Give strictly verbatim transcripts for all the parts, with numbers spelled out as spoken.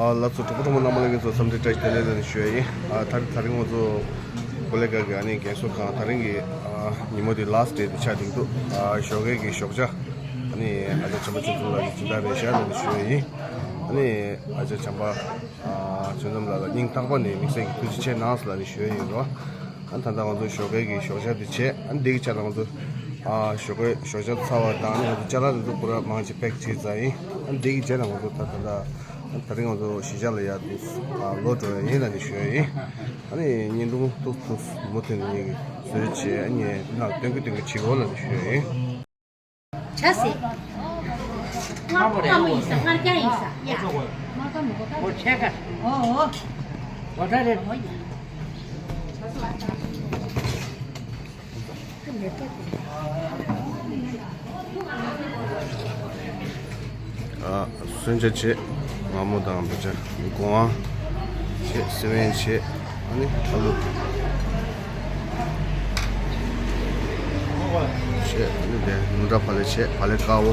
ཨ་ལགས་སོ། གྲོགས་པོ་གྲོགས་མོ་རྣམ་པ་ལྷན་རྒྱས་ཚོ་འཚམས་འདྲི་བཀྲ་ཤིས་བདེ་ལེགས་ལ་ནི་ཞུ་ཡ་ཡིན། ཨ་ད་རིང་ད་རིང་ང་ཚོ་ཀོ་ལི་གྷལ་གྱི་ཨ་ནི་རྒན་གསོ་ཁང་ད་རིང་གི་ཨ་ཉིན་མོ་དེ་ལཱསི་ཊི་ཌེ་དེ་ཆགས་བསྡད་འདུག་ཨ་ཞོགས་ཀས་ཀྱི་ཞོགས་ཇ་ཨ་ནི་ཨ་ཅག་བྱམས་པ་ཆོས་འཛོམས་ལགས་ཀྱིས་སྦྱིན་བདག་རེད་ཤག་ལ་ནི་ཞུ་ཡ་ཡིན། ཨ་ནི་ཨ་ཅག་བྱམས་པ་ཨ་ཆོས་འཛོམས་ལགས་ལ་སྙིང་ཐག་པ་ནས་དམིགས་བསལ་གྱི་ཐུགས་རྗེ་ཆེ་གནང་ལ་ནི་ཞུ་ཡ་ཡིན་རོ། ཨ་ད་ལྟ་ང་ཚོ་ཞོགས་ཀས་ཀྱི་ཞོགས་ཇ་དེ་བྱས། ཨ་འདི་གི་ཆ་ལ་ང་ཚོ་ཨ་ཞོགས་ཀས་ཞོགས་ཇ་ཚར་བ་དང་ཨ་ནི་ང་ཚོ་ཅ་ལག་དེ་ཚོ་པུ་ར་མང་ཆེ་པེག་བྱས་ཚར་ཡིན། ཨ་འདི་གི་རྗེས་ལ་ང་ཚོ་ད་ད་ལྟ་ཨ་ད་རིང་ང་ཚོ་གཞིས་ཆགས་ལ་ཡར་འདུག་ཨ་ལོག་འགྲོ་ཡ་ཡིན་ལ་ནི་ཞུ་ཡ་ཡིན། ཨ་ནི་བརྙན་ཐུང་ཏོག་ཙམ་མུ་མཐུད་ནས་ངེད་ཀྱིས་བཟོས་བྱས་ཨ་ནི་འདི་ནང་སྟོན་གི་སྟོན་གི་བྱེད་དགོས་ལ་ནི་ཞུ་ཡ་ཡིན། ཆ་སེ། སྔར་ཀ་མོ་ཡིན་ས་སྔར་རྒྱ་ཡིན་ས་ཡ། སྔར་ཀ་མོ་གོ་ད། འོ་ཆེ་ཀ། འོ་འོ། འོ་ད་རེད། འོ་ཡ། ཨ་གསོན་ཆ་བྱས། མ་རྨོ་དང་བེ་ཅ་སྒོང་ཨ་བྱས། སེ་བན་བྱས། ཨ་ནི་ཨ་ལུ་བྱས། ཨ་ནི་དེ་ནུ་འདྲ་བག་ལེབ་བྱས། བག་ལེབ་དཀར་པོ།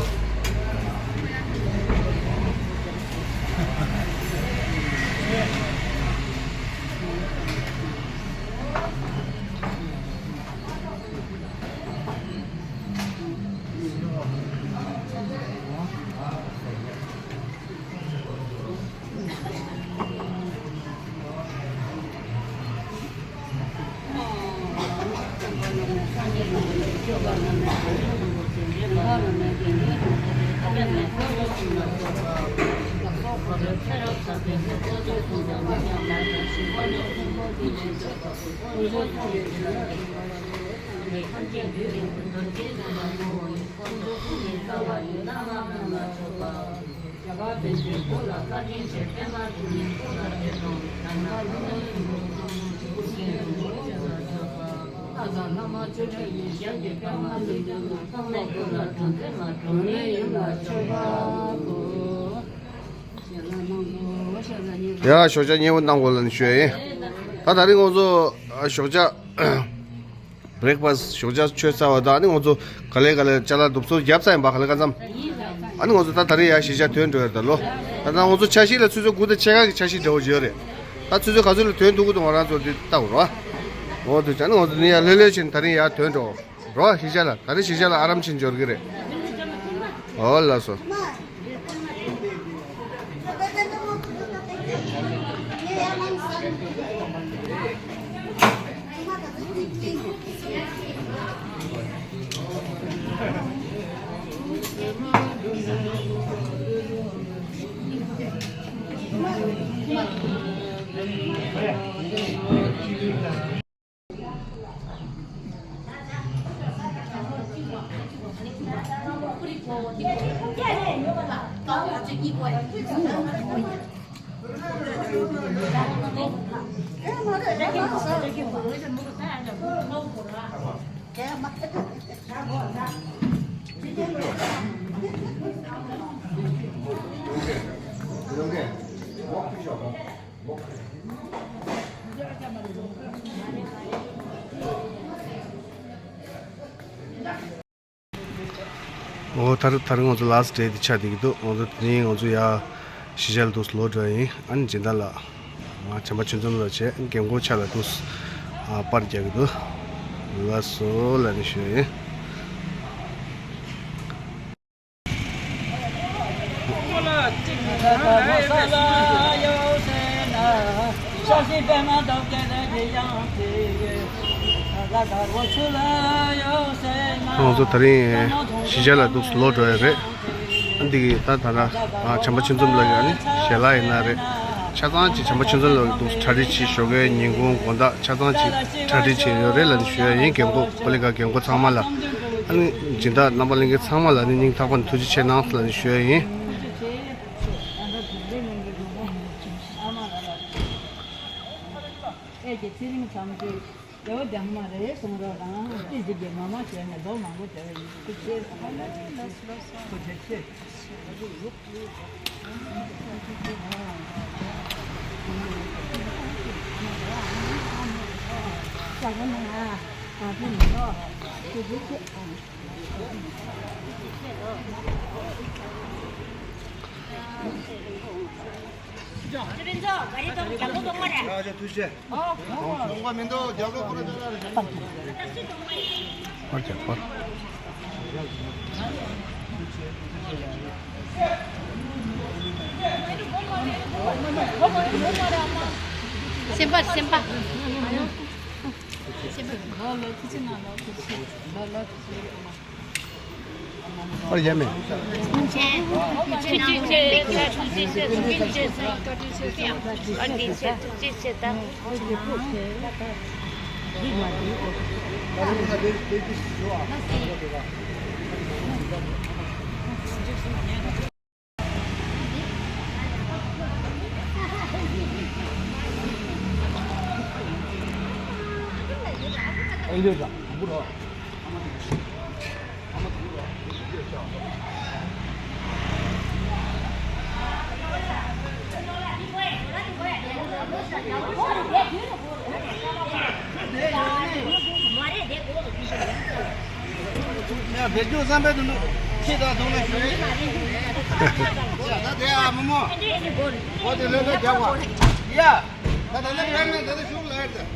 ཡ་ཞོགས་ཇ་མཉེས་པོ་གནང་དགོས་ལ་ནི་ཞུ་ཡ་ཡིན། ད་ད་རིང་ང་ཚོ་ཞོགས་ཇ། བྷི་རེག་ཕ་སི། ཞོགས་ཇ་མཆོད་ཚར་བ་དང་ཨ་ནི་ང་ཚོ་ག་ལེ་ག་ལེ་ཅ་ལག་རྡོབ་སོ་བརྒྱབ་ཚར་ཡིན་པ། ག་ལེ་ག་ཙམ། ཨ་ནི་ང་ཚོ་ད་ད་རེས་ཡར་གཞིས་ཆགས་ཐོན་འགྲོ་ཡ་རེད་ད་ལོ། ད་ད་ང་ཚོ་འཆར་གཞི་ལ་ཆུ་ཚོད་དགུ་དང་ཕྱེད་ཀ་གི་འཆར་གཞི་འདྲ་བོ་ཅིག་ཡོད་རེད། ད་ཆུ་ཚོད་ག་ཚོད་ལ་ཐོན་ཐུབ་ཀྱི་འདུག་ང་རང་ཚོ་འདི་ལྟ་དགོས་རེད་བ། འོ་དེ་ཨ་ནི་ང་ཚོ་འདི་ཡར་ལྷོད་ལྷོད་བྱས་ནས་ད་རིང་ཡར་ཐོན་འགྲོ་རོ། གཞིས་ཆགས་ལ་ད་རེས་གཞིས་ཆགས་ལ་ཨ་རམ་བྱས་ནས་འབྱོར་གི་རེད། འོ་ལགས་སོ། འོ་ད་རེས་ད་རེས་ང་ཚོ་ལཱ་སི་ཊི་ཌེ་དེ་ཆགས་བསྡད་ཀྱི་འདུག་ང་ཚོ་དེ་རིང་ང་ཚོ་ཡར་གཞིས་ཆགས་ལ་འདུག་སེ་ལོག་འགྲོ་ཡ་ཡིན། ཨ་ནི་སྦྱིན་བདག་ལགས་ང་བྱམས་པ་ཆོས་འཛོམས་ལགས་བྱས་རྒན་གོག་ཆ་ལ་འདུག་སེ་པར་རྒྱག་གི་འདུག་ལགས་སོ་ལབ་ནས་ཞུ་ཡ་ཡིན། ང་ཚོ་ད་རིང་གཞིས་ཆགས་ལ་འདུག་སེ་ལོག་འགྲོ་ཡ་རེད། འདི་གི་ད་ད་ལྟ་བྱམས་པ་ཆོས་འཛོམས་ལགས་ཀྱི་ཨ་ནི་ཞལ་ལག་ཡིན་ན་རེད། ཆ་ཚང་ཅིག་བྱམས་པ་ཆོས་འཛོམས་ལགས་ཀྱིས་འདུག་སེ་གྲ་སྒྲིག་བྱས། ཞོགས་ཀའི་ཉིན་གུང་དགོང་དག་ཆ་ཚང་ཅིག་གྲ་སྒྲིག་བྱས་ཡོད་རེད་ལབ་ནས་ཞུ་ཡ་ཡིན། རྒན་གོག་ཀོ་ལི་གྷལ་རྒན་གོག་ཚང་མ་ལ། ཨ་ནི་སྦྱིན་བདག་རྣམ་པ་ལྷན་རྒྱས་ཚང་མ་ལ་ནི་སྙིང་ཐག་པ་ནས་ཐུགས་རྗེ་ཆེ་གནང་ལབ་ནས་ཞུ་ཡ་ཡིན། ཨེ་ཀྱེ་ཚེ་རིང་བྱམས་ཆོས་དེ་བ་རྒྱང་མ་རེད་གསུང་རོགས་དང་། ཅི་ཟིག་གི་མ་མ་བྱས་ནས་རྡོ་མང་པོ་བྱས་པའི་ཡིན་ཚིག་ཆེ་སོང་བ་ལ་ཁོ་དེ་ཆེ། སེམས་པ་སེམས་པ། པར་ཡ་མེད། ཡ་བེད་སྤྱོད་བསམ་པའི་དུ་འདུག་ཁྱེད་དང་དུང་ལ་ཞུ་ཡིན། ཡ་ད་དེ་ཨ་མོ་མོ། འོ་དེ་ལས་ལས་རྒྱག་པ། ཡ་ད་ད་ལས་ཕན་མེད་ད་ད་ཤུགས་ལ་ཡར་ད། ད་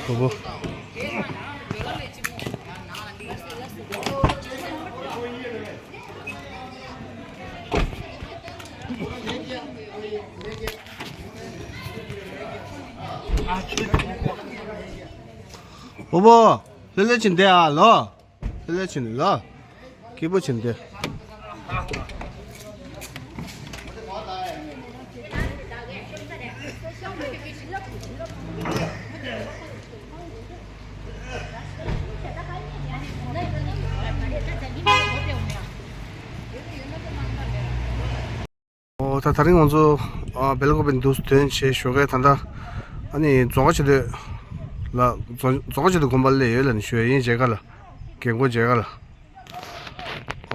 ཕུ་བོ། ཕུ་བོ། ལྷོད་ལྷོད་བྱས་བསྡད་ཨ་ལོ། ལྷོད་ལྷོད་བྱས་ནས་ལོ། སྐྱིད་པོ་བྱས་ནས་བསྡད། ཨོ་ད་ད་རིང་ང་ཚོ་ཨ་སྦེལ་ཀོབ་པའི་འདུག་ཐོན་བྱས་ཞོགས་ཀས་ད་ལྟ་ཨ་ནི་རྫོང་ཁ་ཆེ་དོད་ལ་རྫོང་རྫོང་ཁ་ཆེ་དོད་དགོན་པ་སླེབས་ཡོད་ལབ་ནས་ཞུ་ཡ་ཡིན། མཇལ་ཁ་ལ་རྒན་གོག་མཇལ་ཁ་ལ།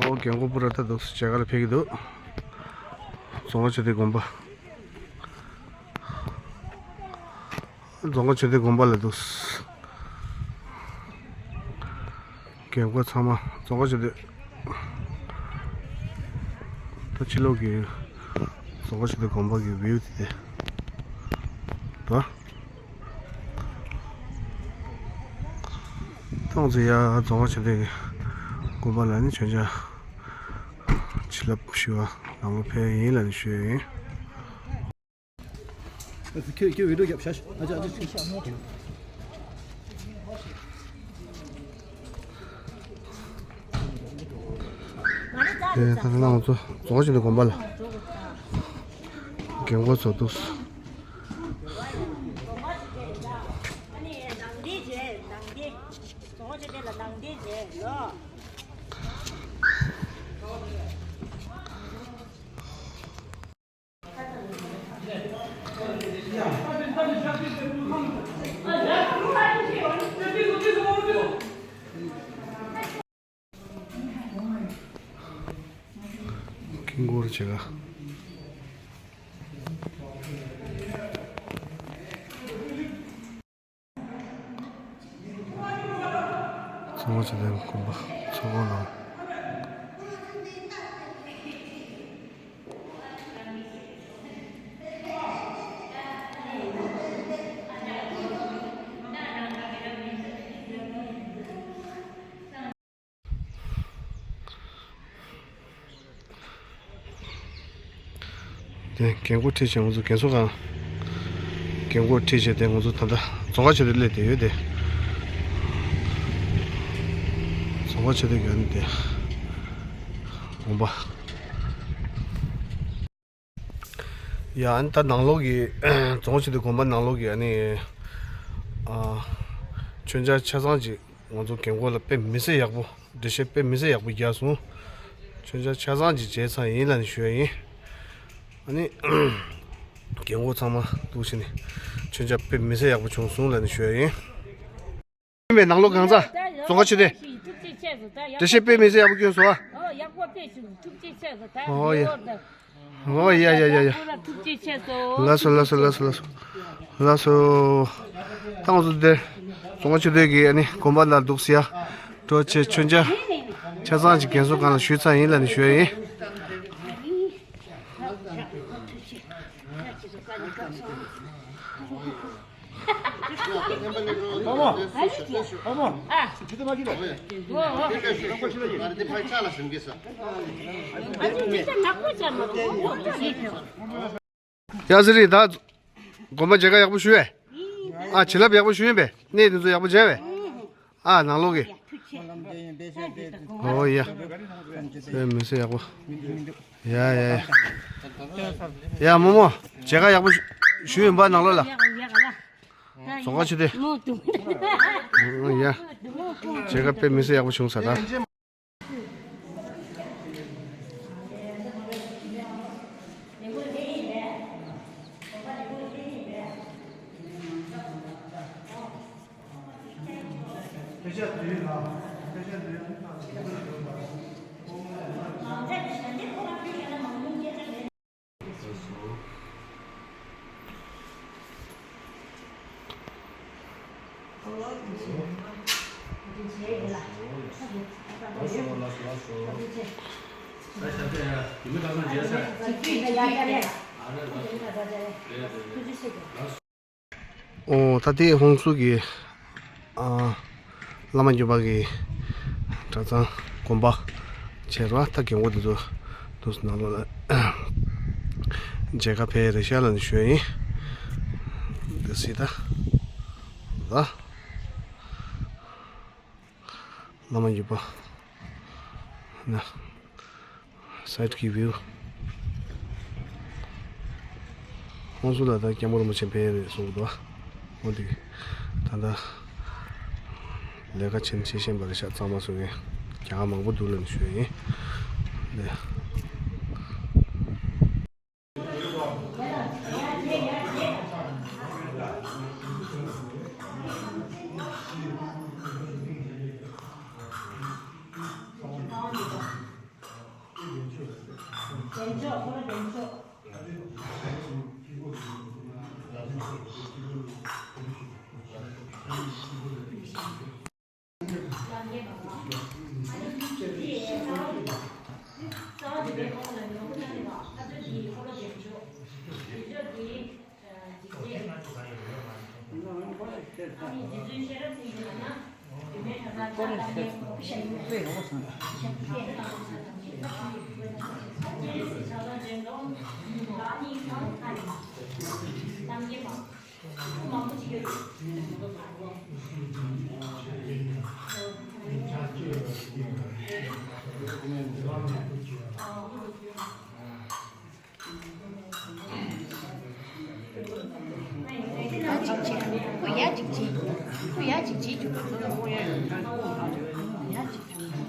ཨོ་རྒན་གོག་པུ་ར་ད་འདུག་མཇལ་ཁ་ལ་ཕེབས་ཀྱི་འདུག་རྫོང་ཁ་ཆེ་དོད་དགོན་པ། རྫོང་ཁ་ཆེ་དོད་དགོན་པ་ལ་འདུག་རྒན་གོག་ཚང་མ་རྫོང་ཁ་ཆེ་དོད། ད་ཕྱི་ལོགས་ཀྱི་རྫོང་ཁ་ཆེ་དོད་དགོན་པ་གི་བིའུ་དེ་དེ། ད། ཐོག་ཚེ་ཡ་རྫོང་ཁ་ཆེ་དོད་ཀྱི་དགོན་པ་ལ་ནི་མཆོད་མཇལ་བྱིན་རླབས་ཞུ་བ་ནང་ལོགས་ཕེབས་ཡིན་ལབ་ནས་ཞུ་ཡ་ཡིན། ཁྱོད་ཁྱོད་བི་ཌིའོ་རྒྱབ་ཤག་ཨ་ཅག་ཨ་ཅག་དེ་ད་ལྟ་ང་ཚོ་རྫོང་ཁ་ཆེ་དོད་དགོན་པ་ལ་རྒན་གོག་ཚོ་འདུག་ཀིང་གོར་བྱེད་ག་ཚོང་པ་ཆེ་དོད་དགོན་པ་ཚོགས་ཁང་ནང་། དེ་རྒན་གོག་ཁྲིད་བྱས་ང་ཚོ་རྒན་གསོ་ཁང་། རྒན་གོག་ཁྲིད་བྱས་དེ་ང་ཚོ་ད་ལྟ་རྫོང་ཁ་ཆེ་དོད་སླེབས་བསྡད་ཡོད་དེ། རྫོང་ཁ་ཆེ་དོད་ཀྱི་ཨ་ནི་དེ་དགོན་པ། ཡ་ཨ་ནི་ད་ནང་ལོགས་ཀྱི་རྫོང་ཁ་ཆེ་དོད་དགོན་པ་ནང་ལོགས་ཀྱི་ཨ་ནི་ཨ་མཆོད་མཇལ་ཆ་ཚང་ཅིག་ང་ཚོ་རྒན་གོག་ལ་དཔེ་མི་སྲིད་ཡག་པོ། འགྲེལ་བཤད་དཔེ་མི་སྲིད་ཡག་པོ་རྒྱག་སོང་། མཆོད་མཇལ་ཆ་ཚང་ཅིག་མཇལ་ཚར་ཡིན་ལབ་ནས་ཞུ་ཡ་ཡིན། ཨ་ནི་རྒན་གོག་ཚང་མ་འདུག་བྱས་ནས་མཆོད་མཇལ་དཔེ་མི་སྲིད་ཡག་པོ་བྱུང་སོང་ལབ་ནས་ཞུ་ཡ་ཡིན། མེད་ནང་ལོགས་གང་ཚ། རྫོང་ཁ་ཆུ་དེ། འགྲེལ་བཤད་དཔེ་མི་སྲིད་ཡག་པོ་སྐྱོན་སོང་ཨ། ཨོ་ཡ། ཨོ་ཡ་ཡ་ཡ་ཡ། ཐུགས་རྗེ་ཆེ་སོ། ལགས་སོ་ལགས་སོ་ལགས་སོ་ལགས་སོ། ལགས་སོ། ད་ང་ཚོ་འདིར་རྫོང་ཁ་ཆུ་དེ་གི་ཨ་ནི་དགོན་པ་ལ་འདུག་ཟེར་ཡ། སྤྲོ་ཆེ་མཆོད་མཇལ་ཆ་ཚང་གཅིག་རྒན་གསོ་ཁང་ལ་ཞུས་ཚར་ཡིན་ལབ་ནས་ཞུ་ཡ་ཡིན། ཡ་ཟི་རི་ད། དགོན་པ་མཇལ་ཁ་ཡག་པོ་ཞུས་བས། ཨ་བྱིན་རླབས་ཡག་པོ་ཞུས་ཡིན་པས་གནས་དེ་ཚོ་ཡག་པོ་མཇལ་བས། ཨ་ནང་ལོག་གི། ཨོ་ཡ། དཔེ་མི་སྲིད་ཡག་པོ། ཡ་ཡ་ཡ། ཡ་རྨོ་མོ། མཇལ་ཁ་ཡག་པོ་ཞུ་ཞུ་ཡིན་པ་ནང་ལོགས་ལ། རྫོང་ཁ་ཆུ་དེ། ཨོ་ཡ། མཇལ་ཁ་དཔེ་མི་སྲིད་ཡག་པོ་བྱུང་ས་ད། ཨོ་ད་ལྟའི་ཧོང་སུ་གི་ཨ་བླ་མ་མགོན་པོ་གི་གྲྭ་ཚང་དགོན་པ་བྱས་རོགས། ད་རྒན་གོག་དེ་ཚོ་དུས་ནང་ལོགས་ལ་མཇལ་ཁ་ཕེབས་རེད་ཤག་ལབ་ནས་ཞུ་ཡ་ཡིན། འདི་སྲིད་ད་ལ་བླ་མ་མགོན་པོ་ན། སའིཌ་ཀྱི་བིའུ། ཧོང་སུ་ལ་ད་སྐྱབས་མགོན་རིན་པོ་ཆེ་ཕེབས་རེད་གསུངས་འདུག་འོ་འདི། ད་ལྟ་ལས་ཀ་བྱེད་བྱེད་བཞིན་པ་རེད་ཤག་གཙང་མ་བཟོ་མཁན་རྒྱ་གར་མང་པོ་འདུག་ལབ་ནས་ཞུ་ཡ་ཡིན། འདི། ཡ་གཅིག་བྱེད། ཁོ་ཡ་གཅིག་བྱེད། ཁོ་ཡ་གཅིག་བྱེད་རྒྱུ། ཡ་གཅིག་བྱེད།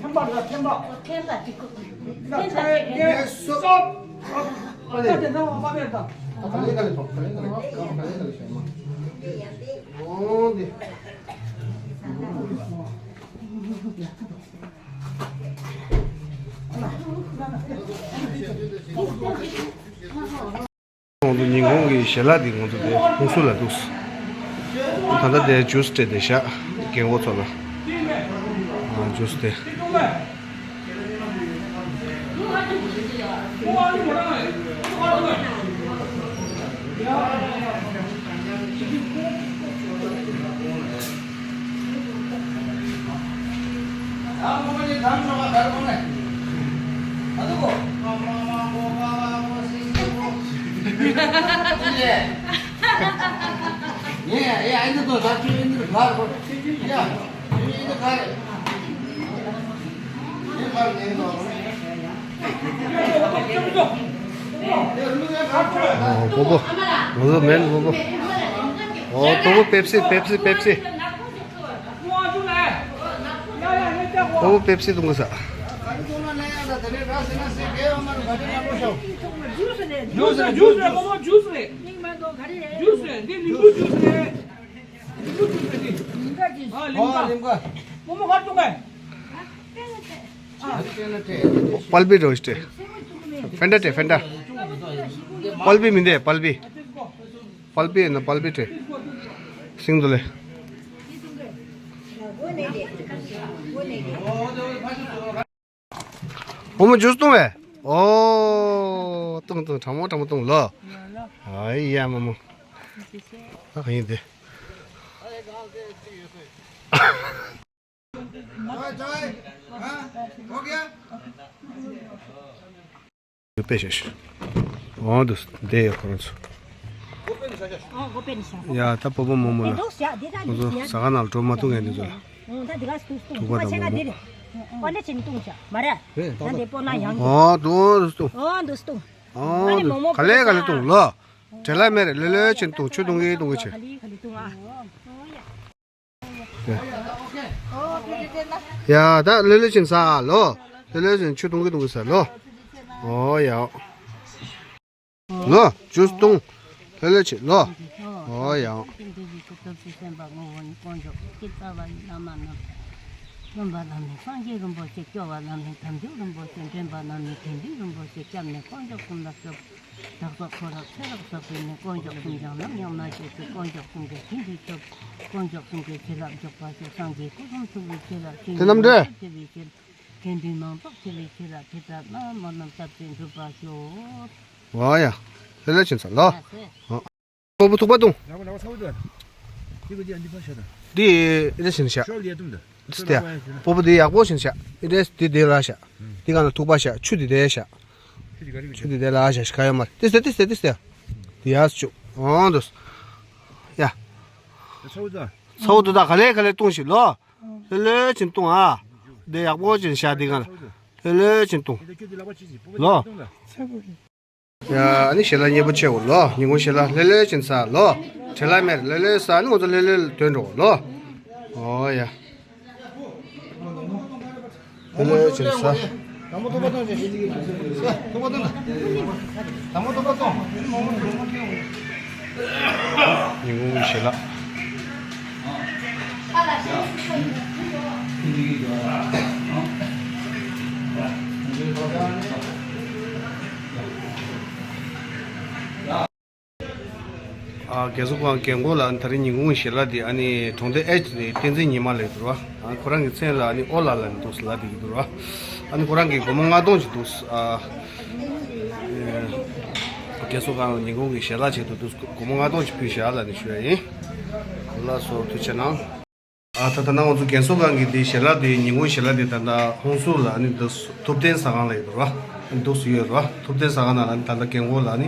ཐེམ་པ་རེད། ཐེམ་པ་ཐེམ་པ་ཐེམ་པ་ཐེམ་པ། ང་ཚོ་ཉིན་གུང་གི་ཞལ་ལག་འདི་ང་ཚོ་དེ་ཧུན་སུར་ལ་འདུག་ད་ལྟ་དེ་ཇུས་སྤྲད་དེ་བཞག་རྒན་གོག་ཚོ་ལ། ཨ་ཇུས་དེ། ཨོ། སྤོ་བོ། ང་ཚོ་མེན་སྤོ་བོ། ཨོ། སྤོ་བོ། པེབ་སི། པེབ་སི། པེབ་སི། སྤོ་བོ། པེབ་སི་འཐུང་གི་ས། ཇུས་རེད། ཇུས་རེད། མོ་མོ། ཇུས་རེད། ཇུས་རེད། འདི་ལིམ་བུ་ཇུས་རེད། ལིམ་བུ་ཇུས་རེད་འདི། ཨ། ལིམ་ག། ལིམ་ག། མོ་མོ་ག་རེ་འཐུང་གི། པལ་པི་རོ་སྟེ། ཕན་ད་སྟེ། ཕན་ད། པལ་པི་མི་འདི། པལ་པི། པལ་པི་ན། པལ་པི་སྟེ། སིང་དུ་ལེ། མོ་མོ། ཇུས་འཐུང་བས། ཨོ། འཐུང་འཐུང་། གྲང་མོ་གྲང་མོ་འཐུང་ལོ། ཨ་ཡ། མོ་མོ། ད་ག་ཡིན་དེ། དཔེ་ཞེས། འོང་དུ་བསྡད་ཡོད་ཁོ་རང་ཚོ། ཡ། ད་སྤོ་བོ་མོ་མོ་ལ། ཁོ་ཚོ་ཟ་ཁང་ནང་ལ་འགྲོ་མ་ཐུབ་མཁན་དེ་ཚོ་ལ། ཐུག་པ་དང་མོ་མོ། འོ། འདུག་འདུག་འདུག་ཨོ། ག་ལེ་ག་ལེ་འཐུང་ལོ། བྲེལ་ལ་མེད་རེད། ལེ་ལེ་བྱས་འཐུང་། ཆུ་འཐུང་གི་འཐུང་གི་བྱས། ཡ། ད་ལེ་ལེ་བྱས་ཟ་ལོ། ལེ་ལེ་བྱས་ཆུ་འཐུང་གི་འཐུང་གི་ཟ་ལོ། ཨོ་ཡ། ལོ། ཇུས་འཐུང་། ལྷོད་ལྷོད་བྱེད་ལོ། ཨོ་ཡ། ཀུན་གྱི་རྗེས་སུ་སྟོབས་བཅུ་བསྟན་པ་ངོ་བོ་ཉིད། དཀོན་མཆོག་གི་རྩ་བ་ཡི་བླ་མ་རྣམས། སྟོན་པ་བླ་མེད་སངས་རྒྱས་རིན་པོ་ཆེ། སྐྱོབ་པ་བླ་མེད་དམ་ཆོས་རིན་པོ་ཆེ། འདྲེན་པ་བླ་མེད་དགེ་འདུན་རིན་པོ་ཆེ། སྐྱབས་གནས་དཀོན་མཆོག་གསུམ་ལ་སྐྱོབས། བདག་སོགས་འཁོར་བ་ཚེ་རབས་བསགས་པའི་ནད། དཀོན་མཆོག་གསུམ་ཀྱང་ནམ་ཡང་མ་བྱེད་ཅིག། དཀོན་མཆོག་གསུམ་གྱིས་བྱིན་གྱིས་སྐྱོབས། དཀོན་མཆོག་གསུམ་གྱི་བྱིན་རླབས་འཇུག་པར་ཤོག། སངས་རྒྱས་སྐུ་གསུམ་ཐུགས་ཀྱི་བྱིན་རླབས། དེ་རྣམས་འདྲ། ཐེབས་པའི་ཕྱིར། དགེ་འདུན་མང་ཚོགས་ཐེབས་པའི་ཕྱིར། དེ་ལྟར་ན་སྨོན་ལམ་བཏབ་སྟེ་འགྲུབ་པར་ཤོག། ཝ་ཡ། ལྷོད་ལྷོད་བྱས་ཟ་ལོ། ཡ་ཟེ། ཨོ། སྤོ་བོ་ཐུག་པ་འཐུང་། ལག་པ་ལག་པ་ཚ་བོ་འདུག་འདི་ག་འདི་འདི་ཕར་བཞག་དང་། འདི་འདི་བྱས་བཞག་ཤོག་ལ་ཡ་འཐུང་དང་། འདི་སྟེ། སྤོ་བོ་འདི་ཡག་པོ་བྱས་བཞག་འདི་འདི་ལ་བཞག་འདི་ག་ན་ཐུག་པ་བཞག་ཆུ་འདི་འདི་བཞག་ཆུ་འདི་ག་རེ་ཆུ་འདི་འདི་ལ་བཞག་ཤ་ཡ་མ་འདི་སྟེ། འདི་སྟེ། འདི་སྟེ། འདི་ཡ་ཆུ། ཨོ་འདུག་ཡ། ཚ་བོ་འདུག་ཚ་བོ་འདུག་ད་ག་ལེ་ག་ལེ་འཐུང་ཞིག་ལོ། ལྷོད་ལྷོད་བྱས་འཐུང་ཨ། འདི་ཡག་པོ་བྱས་བཞག་འདི་ག་ན་ལྷོད་ལྷོད་བྱས་འཐུང་། ལོ། ཡ། ཨ་ནི་ཞལ་ལག་མཉེས་པོ་བྱེད་འོ་ལོ། ཉིན་གུང་ཞལ་ལག་ལྷོད་ལྷོད་བྱས་ཟ་ལོ། བྲེལ་ལ་མེད་ལྷོད་ལྷོད་ཟ། ཨ་ནི་ང་ཚོ་ལྷོད་ལྷོད་ཐོན་འགྲོ་ལོ། ཨོ་ཡ། ལྷོད་ལྷོད་བྱས་ཟ། ཉིན་གུང་གི་ཞལ་ལག་ཨ། རྒན་གསོ་ཁང་རྒན་གོག་ལགས། ད་རིང་ཉིན་གུང་གི་ཞལ་ལག་འདི་ཨ་ནི་གྲོང་སྡེ་ཨེ་ནས་བསྟན་འཛིན་ཉི་མ་ལགས་འདུག་ར། ཨ། ཁོ་རང་གི་མཚན་ལ་ཨ་ནི་ཨོ་ལགས་ལབ་ནས་འདུག་ལབ་བསྡད་ཀྱི་འདུག་ར། ཨ་ནི་ཁོ་རང་གིས་སྒོར་མོ་ལྔ་སྟོང་ཅིག་འདུག་ཨ། ཨེ། རྒན་གསོ་ཁང་ལ་ཉིན་གུང་གི་ཞལ་ལག་ཆེད་དུ་འདུག་སྒོར་མོ་ལྔ་སྟོང་ཅིག་ཕུལ་བཞག་ལབ་ནས་ཞུ་ཡ་ཡིན། ལགས་སོ། ཐུགས་རྗེ་གནང་། ཨ། ད་ད་ལྟ་ང་ཚོ་རྒན་གསོ་ཁང་གི་འདི་ཞལ་ལག་འདི་ཉིན་གུང་ཞལ་ལག་འདི་ད་ལྟ་ཧོང་སུར་ལ་ཨ་ནི་འདི་ཐུབ་བསྟན་ཟ་ཁང་ལ་ཡོད་ར། ཨ་ནི་འདུག་སེ་ཡོད་ར། ཐུབ་བསྟན་ཟ་ཁང་ནང་ལ་ཨ་ནི་ད་ལྟ་རྒན་གོག་ལགས་ཨ་ནི་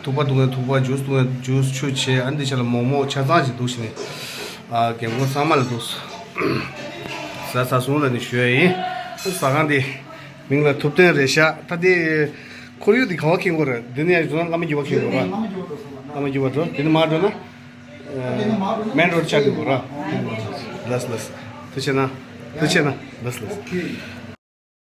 ཐུག་པ་འཐུང་མཁན་ཐུག་པ། ཇུས་འཐུང་མཁན་ཇུས། ཆུ་བྱས། ཨ་ནི་འདི་ཆ་ལ་མོག་མོག་ཆ་ཚང་ཅིག་འདུག་སེ་ནི། ཨ། རྒན་གོག་ཚང་མ་ལ་འདུག་སེ་ཟ་ཟ་སོང་ལབ་ནས་ཞུ་ཡ་ཡིན། ཨ་ནི་ཟ་ཁང་འདི་མིང་ལ་ཐུབ་བསྟན་རེད་ཤག་ད་འདི་ཁོར་ཡུག་འདི་ག་པར་འཁེལ་དགོས་རེད། འདི་ནས་ཡར་འགྲོ་ན་བླ་མ་རྒྱུད་པ་འཁེལ་དགོས་ར། བླ་མ་རྒྱུད་པ་འགྲོ། འདི་ནས་མར་འགྲོ་ན། མེན་རོ་ཌི་ཆགས་འདུག་ར། ལགས་ལགས། ཐུགས་རྗེ་གནང་། ཐུགས་རྗེ་གནང་། ལགས་ལགས།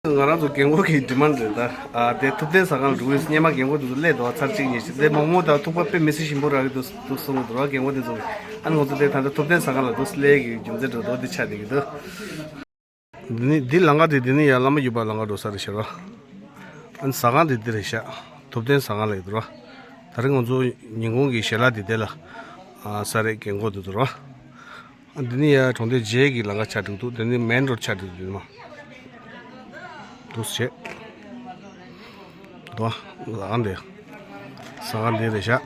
ང་རང་ཚོ་རྒན་གོག་གི་ཌི་མན་ཌི་རེད་ད། ཨ། དེ་ཐུབ་བསྟན་ཟ་ཁང་ལ་འགྲོ་གི་ཡིན། སྔོན་མ་རྒན་གོག་དེ་ཚོ་སླེབས་འདུག་ཚར་གཅིག་གཉིས་ཤིག་དེ་མོག་མོག་དང་ཐུག་པ་དཔེ་མི་སྲིད་ཞིམ་པོ་རག་གི་འདུག་འདུག་གསུངས་འདུག་ར། རྒན་གོག་དེ་ཚོ། ཨ་ནི་ང་ཚོ་དེ་ད་ལྟ་ཐུབ་བསྟན་ཟ་ཁང་ལ་འདུག་སླེབས་ཀྱི་རྒྱུ་མཚན་འགྲོ་འདུག་དེ་ཆགས་བསྡད་ཀྱི་འདུག་འདི་ནི་འདི་ལམ་ཁ་དེ། འདི་ནི་ཡར་བླ་མ་རྒྱུད་པ་ལམ་ཁ་འགྲོ་ས་རེད་ཤག་ར། ཨ་ནི་ཟ་ཁང་དེ་འདི་རེད་ཤག་ཐུབ་བསྟན་ཟ་ཁང་ལབ་ཀྱི་འདུག་ར། ད་རིང་ང་ཚོ་ཉིན་གུང་གི་ཞལ་ལག་དེ་དེ་ལ། ཨ། ཟ་རེད། རྒན་གོག་དེ་ཚོ་ར། ཨ། འདི་ནི་ཡར་གྲོང་སྡེ་བརྒྱད་ཀྱི་ལམ་ཁ་ཆགས་འགྲོ་གི་འདུག་འདི་ནི་མེན་རོ་ཌི་ཆགས་འགྲོ་གི་འདུག་མ་འདུག་སེ་བྱས། འདུག་ཨ། ཟ་ཁང་དེ། ཟ་ཁང་དེ་རེད་ཤག་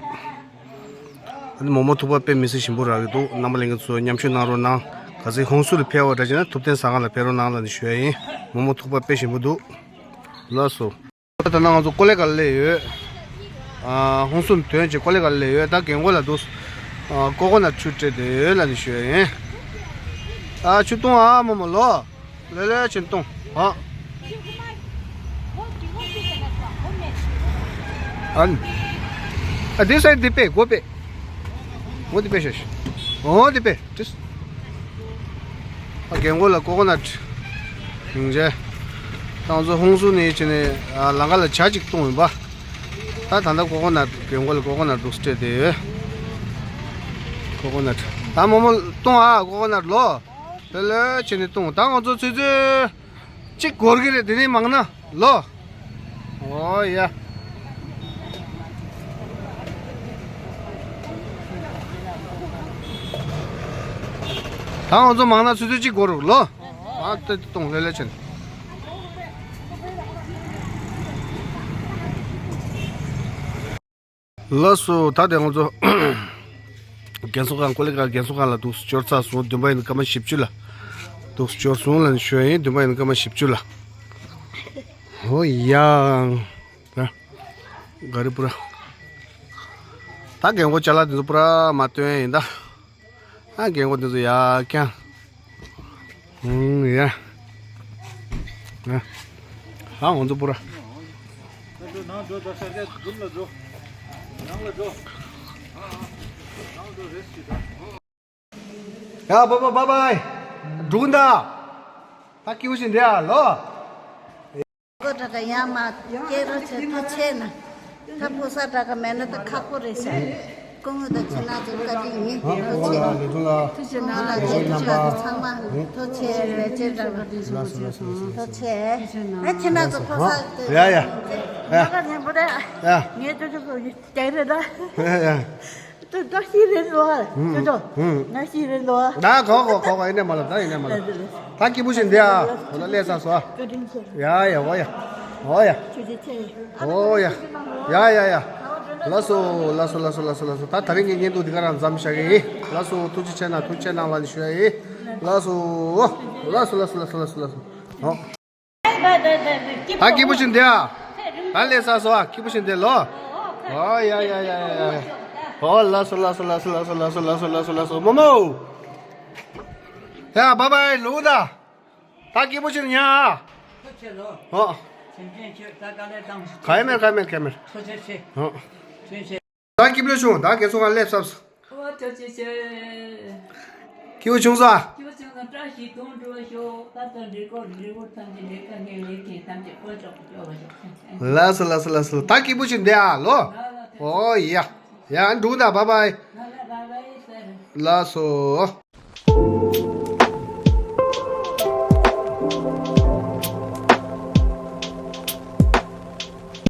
ཨ་ནི་མོག་མོག་ཐུག་པ་དཔེ་མི་སྲིད་ཞིམ་པོ་རག་གི་འདུག་རྣམ་པ་ལྷན་རྒྱས་ཚོ་མཉམ་ཞུགས་གནང་རོགས་གནང་། ག་ཚོད་ཧུན་སུར་ཕེབས་པ་འདྲ་བྱས་ན་ཐུབ་བསྟན་ཟ་ཁང་ལ་ཕེབས་རོགས་གནང་ལབ་ནས་ཞུ་ཡ་ཡིན། མོག་མོག་ཐུག་པ་དཔེ་ཞིམ་པོ་འདུག་ལགས་སོ། ད་ནང་ང་ཚོ་ཀོ་ལེ་གྷལ་སླེབས་ཡོད། ཨ། ཧུན་སུར་ཐོན་བྱས་ཀོ་ལེ་གྷལ་སླེབས་ཡོད། ད་རྒན་གོག་ལ་འདུག་ཨ། ཀོ་ཀོ་ནཊ་ཆུ་སྤྲད་དེ་ཡོད་ལབ་ནས་ཞུ་ཡ་ཡིན། ཨ། ཆུ་བཏུང་ཨ་མོག་མོག་ལོ། ལེ་ལེ་ཆུ་བཏུང་ཨ། ཨ་ནི། ཨ། འདི་སའི་འདི་པས་སྒོ་པས། འོ་འདི་པས་ཤོད་ཤོད། འོ་འདི་པས་ཏིས། ཨ། རྒན་གོག་ལ་ཀོ་ཀོ་ནཊ། ཡིན་རྗེས། ད་ང་ཚོ་ཧུན་སུར་ནས་བྱས་ནས། ཨ། ལམ་ཁ་ལ་ཇ་ཅིག་བཏུང་ཡིན་པ། ད་ད་ལྟ་ཀོ་ཀོ་ནཊ། རྒན་གོག་ལ་ཀོ་ཀོ་ནཊ་འདུག་སྤྲད་དེ་ཡོད། ཀོ་ཀོ་ནཊ། ད་མོག་མོག་བཏུང་ཨ། ཀོ་ཀོ་ནཊ་ལོ། ལེ་ལེ་བྱས་ནས་བཏུང་། ད་ང་ཚོ་ཆུ་ཚོད་གཅིག་འགོར་གྱི་རེད། དེ་ནས་མང་ན་ལོ། ཨོ་ཡ། ད་ང་ཚོ་མང་ན་ཆུ་ཚོད་གཅིག་འགོར་ལོ། ཨ། ད་བཏུང་། ལེ་ལེ་བྱས་ནས། ལགས་སོ། ད་དེ་ང་ཚོ་རྒན་གསོ་ཁང་། ཀོ་ལེ་གྷལ་རྒན་གསོ་ཁང་ལ་འདུག་སེ་འབྱོར་ཚར་སོང་། བདུན་པ་ཡིན་ན་སྐར་མ་བཞི་བཅུ་ལ་འདུག་སེ་འབྱོར་སོང་ལབ་ནས་ཞུ་ཡ་ཡིན། བདུན་པ་ཡིན་ན་སྐར་མ་བཞི་བཅུ་ལ། ཨོ་ཡ། ད་ག་རེ་པུ་ར། ད་རྒན་གོག་ཅ་ལག་དེ་ཚོ་པུ་ར་མར་བཏོན་ཡ་ཡིན་ད། ཨ། རྒན་གོག་དེ་ཚོ་ཡར་བརྐྱངས། ཨུང་། ཡ། ཨ། ཨ། ང་ཚོ་པུ་ར། ནང་འགྲོ། ནང་འགྲོ། ད་ཤར་རྒྱག་འཛུམ་ལ་འགྲོ། ནང་ལ་འགྲོ། ནང་འགྲོ། རེས་ཞིག་ད། ཡ། བཱའི་བཱའི་བཱའི་བཱའི། འགྲོ་གི་ཡིན་ད། ད་སྐྱིད་པོ་ཞིག་འདི་ཨ་ལོ། ཀོ་དྲག་ག་ཡང་མ་སྐྱེལ་རོགས་བྱེད། ཐུགས་ཆེ་ན། ད་ཕོ་གསར་དྲག་ག་མེད་ན་ད་ཁག་པོ་རེད་ཤག་སྐུ་ངོ་དང་ཁྱེད་རང་ཚོ་བཀའ་དྲིན་ཡིན། ཐུགས་ཆེ། ཐུགས་ཆེ་ནང་ལ་བྱེད། ཐུགས་ཆེ་ཚང་མ་ཐུགས་ཆེ། ལས་བྱེད་དྲག་ག་ཐུགས་ཆེ། ཐུགས་ཆེ། ཨ། ཁྱེད་རང་ཚོ་ཕོ་གསར་དེ། ཡ་ཡ། ཡ། ང་ཚོ་ཚོ་ཡི་སྐྱེལ་རེད་ད། ཡ་ཡ། ད་ད་ཤི་རེད་ལོ། ཨ། ཅོ་ཅོ། ང་ཤི་རེད་ལོ། ད་གོ་གོ་གོ་གོ། ཡིན་ནས་མ་ལབ། ད་ཡིན་ནས་མ་ལབ། ད་སྐྱིད་པོ་ཞིག་འདི་ཨ། འོ་ལ་སླེབས་ཚར་སོང་ཨ། བཀའ་དྲིན་ཆེ། ཡ་ཡ། འོ་ཡ། འོ་ཡ། ཁྱོད་ཀྱི་ཆེ། འོ་ཡ། ཡ་ཡ་ཡ། ལགས་སོ། ལགས་སོ། ལགས་སོ། ལགས་སོ། ལགས་སོ། ད་ད་རིང་གི་བརྙན་ཐུང་འདི་ག་རང་མཚམས་བཞག་གི་ཡིན། ལགས་སོ། ཐུགས་རྗེ་ཆེ་གནང་། ཐུགས་རྗེ་ཆེ་གནང་ལབ་ནས་ཞུ་ཡ་ཡིན། ལགས་སོ། ལགས་སོ། ལགས་སོ། ལགས་སོ། ལགས་སོ། ལགས་སོ། ཨོ། ད་སྐྱིད་པོ་ཞིག་འདི་ཨ། ད་སླེབས་ཚར་སོང་ཨ། སྐྱིད་པོ་ཞིག་འདི་ལོ། ཨོ་ཡ་ཡ་ཡ་ཡ་ཡ། ཨོ་ལགས་སོ་ལགས་སོ་ལགས་སོ། མོ་མོ། ཡ་བཱའི་བཱའི་ལོ་ད། ད་སྐྱིད་པོ་ཞིག་ཉ་ཨ། ཐུགས་རྗེ་ཆེ་ལོ། ཨོ། ཆེན་ཆེན་ཁྱོད་ད་དཀའ་ལས་བཏང་། ག་ཡེ་མེད་ག་ཡེ་མེད་ག་ཡེ་མེད། ཐུགས་རྗེ་ཆེ། ཨོ། ཐུགས་རྗེ་ཆེ། ད་སྐྱིད་པོ་བྱུང་། ད་རྒན་གསོ་ཁང་སླེབས་ཚར་སོང་། ཨོ་ཐུགས་རྗེ་ཆེ། སྐྱིད་པོ་བྱུང་སོང་། སྐྱིད་པོ་བྱུང་སོང་། བཀྲ་ཤིས་དོན་འགྲུབ་ཤོག་ད་ལྟ་འགྲིག་གོ་འགྲིག་གོ་ཐམས་ཅད་ལས་ཀ་ངན་ལས་མཁན་ཐམས་ཅད་བཀོད་ཆོག་གོ་ཆོག་པ་ཤོག་ལགས་སོ་ལགས་སོ་ལགས་སོ། ད་སྐྱིད་པོ་ཞིག་འདི་ཨ་ལོ། ཨོ་ཡ། ཡ་འགྲོ་ད། བཱའི་བཱའི། ལགས་སོ།